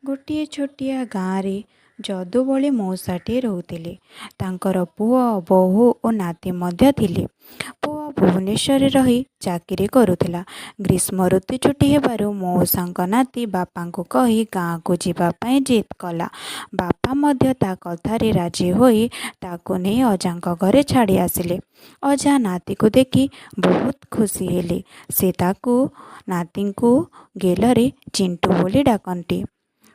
ଗୋଟିଏ ଛୋଟିଆ ଗାଁରେ ଯଦୁ ଭଳି ମଉସାଟିଏ ରହୁଥିଲେ। ତାଙ୍କର ପୁଅ, ବୋହୂ ଓ ନାତି ମଧ୍ୟ ଥିଲେ। ପୁଅ ଭୁବନେଶ୍ୱରରେ ରହି ଚାକିରି କରୁଥିଲା। ଗ୍ରୀଷ୍ମ ଋତୁ ଛୁଟି ହେବାରୁ ମଉସାଙ୍କ ନାତି ବାପାଙ୍କୁ କହି ଗାଁକୁ ଯିବା ପାଇଁ ଜିଦ୍ କଲା। ବାପା ମଧ୍ୟ ତା କଥାରେ ରାଜି ହୋଇ ତାକୁ ନେଇ ଅଜାଙ୍କ ଘରେ ଛାଡ଼ି ଆସିଲେ। ଅଜା ନାତିକୁ ଦେଖି ବହୁତ ଖୁସି ହେଲେ। ସେ ତାକୁ ନାତିଙ୍କୁ ଗେଲରେ ଚିଣ୍ଟୁ ବୋଲି ଡାକନ୍ତି।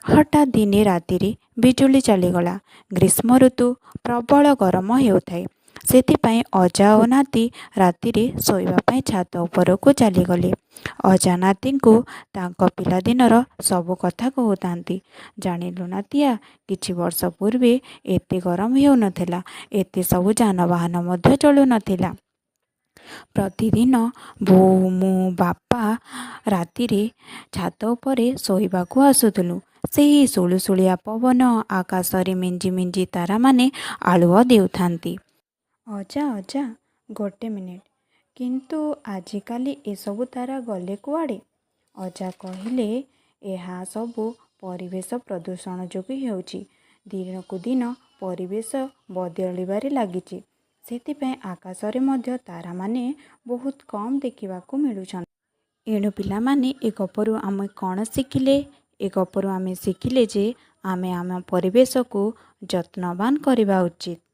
ହଠାତ୍ ଦିନେ ରାତିରେ ବିଜୁଳି ଚାଲିଗଲା। ଗ୍ରୀଷ୍ମ ଋତୁ, ପ୍ରବଳ ଗରମ ହେଉଥାଏ। ସେଥିପାଇଁ ଅଜା ଓ ନାତି ରାତିରେ ଶୋଇବା ପାଇଁ ଛାତ ଉପରକୁ ଚାଲିଗଲେ। ଅଜା ନାତିଙ୍କୁ ତାଙ୍କ ପିଲାଦିନର ସବୁ କଥା କହୁଥାନ୍ତି। ଜାଣିଲୁ ନାତିଆ, କିଛି ବର୍ଷ ପୂର୍ବେ ଏତେ ଗରମ ହେଉନଥିଲା। ଏତେ ସବୁ ଯାନବାହନ ମଧ୍ୟ ଚଳୁନଥିଲା। ପ୍ରତିଦିନ ବୋଉ, ମୁଁ, ବାପା ରାତିରେ ଛାତ ଉପରେ ଶୋଇବାକୁ ଆସୁଥିଲୁ। ସେହି ସୁଳୁସୁଳିଆ ପବନ, ଆକାଶରେ ମିଞ୍ଜି ମିଞ୍ଜି ତାରାମାନେ ଆଲୁଅ ଦେଉଥାନ୍ତି। ଅଜା, ଅଜା, ଗୋଟେ ମିନିଟ୍। କିନ୍ତୁ ଆଜିକାଲି ଏସବୁ ତାରା ଗଲେ କୁଆଡ଼େ? ଅଜା କହିଲେ, ଏହା ସବୁ ପରିବେଶ ପ୍ରଦୂଷଣ ଯୋଗୁଁ ହେଉଛି। ଦିନକୁ ଦିନ ପରିବେଶ ବଦଳିବାରେ ଲାଗିଛି। ସେଥିପାଇଁ ଆକାଶରେ ମଧ୍ୟ ତାରାମାନେ ବହୁତ କମ୍ ଦେଖିବାକୁ ମିଳୁଛନ୍ତି। ଏଣୁ ପିଲାମାନେ, ଏ ଗପରୁ ଆମେ କ'ଣ ଶିଖିଲେ? ଏ ଗପରୁ ଆମେ ଶିଖିଲେ ଯେ ଆମେ ଆମ ପରିବେଶକୁ ଯତ୍ନବାନ କରିବା ଉଚିତ।